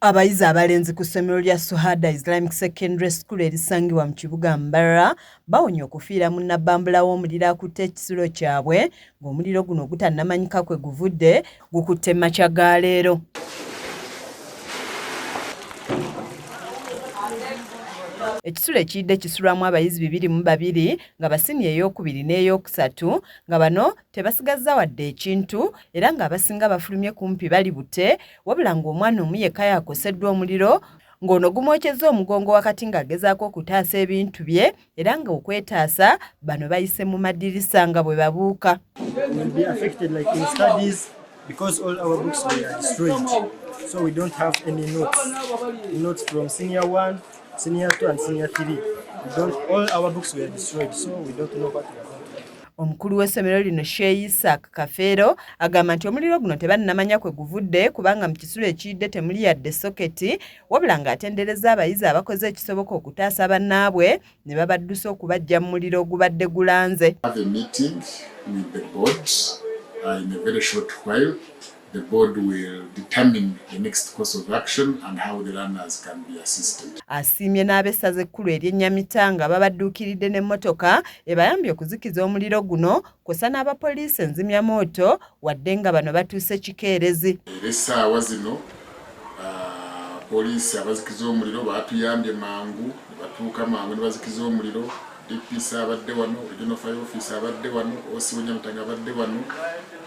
Abayizi abalenzi ku ssomero lya Suhada Islamic Secondary School erisangibwa mu kibuga Mbarara bawonye okufiira mu nnabbambula w'omuliro akutte ekisulo kyabwe ng'omuliro guno ogutannamanyika kwe guvudde gukutte makya ga leero. Ekisulo ekiyidde kisulwamu abayizi 22 nga basiniya eyookubiri n'eyookusatu nga bano tebasigazza wadde ekintu era ng'abasinga bafulumye kumpi bali bute wabula ng'omwana omu yekka yakoseddwa omuliro ng'ono gumwokyezza omugongo wakati ng'agezaako okutaasa ebintu bye era ng'okwetaasa bano bayise mu madirisa nga bwe babuuka. Because all our books were destroyed, so we don't have any notes from senior 1, senior 2 and senior 3. We don't, all our books were destroyed, so we don't know what we are going to do. Omukulu w'essomero lino Sheikh Isaac Kafeero agamba nti omuliro guno tebannamanya kwe guvudde kubanga mu kisulo ekiyidde temuli yadde soketi, wabula ng'atendereza abayizi abakoze ekisoboka okutaasa bannaabwe ne babaddusa okubaggya mu muliro ogubadde gulanze. Have a meeting with the board in a very short while. The board will determine the next course of action and how the learners can be assisted. Asiimye n'ab'essaza ekkulu ery'Ennyamitanga babadduukiridde n'emmotoka ebayambye okuzikiza omuliro guno kw'ossa n'abapoliisi enzimyamooto wadde nga bano batuuse kikeerezi. Era essaawa zino poliisi abazikiza omuliro baatuyambye mangu ne batuuka mangu ne bazikiza omuliro. DPC abadde wano, Regional Fire Office abadde wano, OC w'Ennyamitanga abadde wano,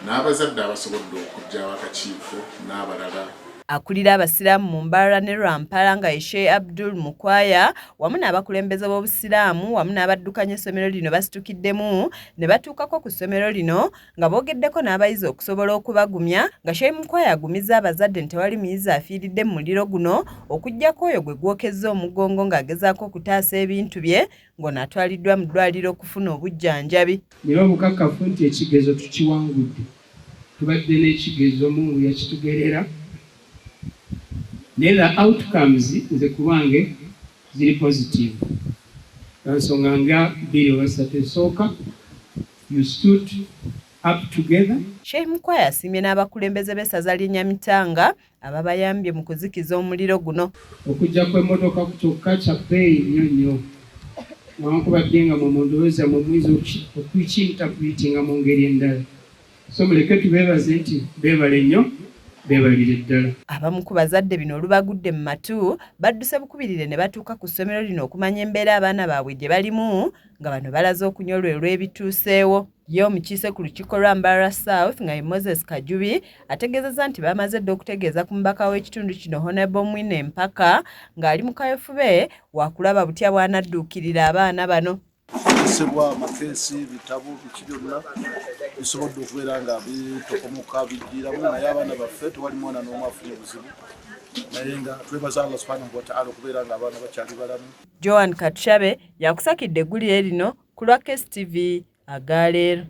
n'abazadde abasobodde okujja akakiiko n'abalala. Akulira abasiraamu mu Mbarara ne Rwampara nga ye Sheikh Abdul Mukwaya wamu n'abakulembeze b'obusiraamu wamu n'abaddukanya essomero lino basitukiddemu ne batuukako ku ssomero lino nga boogeddeko n'abayizi okusobola okubagumya nga Sheikh Mukwaya agumizza abazadde nti tewali muyizi afiiridde mu muliro guno okuggyako oyo gwe gwokezza omugongo ng'agezaako okutaasa ebintu bye ng'ono atwaliddwa mu ddwaliro okufuna obujjanjabi. Naye obukakafu nti ekigezo tukiwangudde, tubadde n'ekigezo Mungu yakitugerera. Naye the outcomes nze ku lwange ziri positive. Ensonga nga 2 oba 3 esooka, you stood up together. Sheikh Mukwaya asiimye n'abakulembeze b'essaza ly'Ennyamitanga ababayambye mu kuzikiza omuliro guno. Okujja kw'emmotoka kyokka kya bbeeyi nnyo nnyo. Newankubadde nga mu ndowooza mwe muyinza okukinterpretinga mu ngeri endala. So muleke tubeebaze nti beebale nnyo, beebalire ddala. Abamu ku bazadde bino olubagudde mu matu badduse bukubirire ne batuuka ku ssomero lino okumanya embeera abaana baabwe gye balimu nga bano balaze okunyolwa olw'ebituuseewo. Ye omukiise ku lukiiko lwa Mbarara South nga ye Moses Kajubi ategeezezza nti bamaze dda okutegeeza ku mubaka w'ekitundu kino Honorable Mwine Mpaka ng'ali mu kayofube waakulaba butya bw'anadduukirira abaana bano. Kozesebwa amakeesi, bitabo, biki byonna bisobodde okubeera nga bitokomoka bijjiramu, naye abaana baffe tewali mwana n'omu afunye buzibu, naye nga twebaza Allah subhanahu wa ta'ala okubeera nga abaana bakyali balamu. Joan Katushabe yakusakidde eggulire lino ku lwa KSTV agaleero.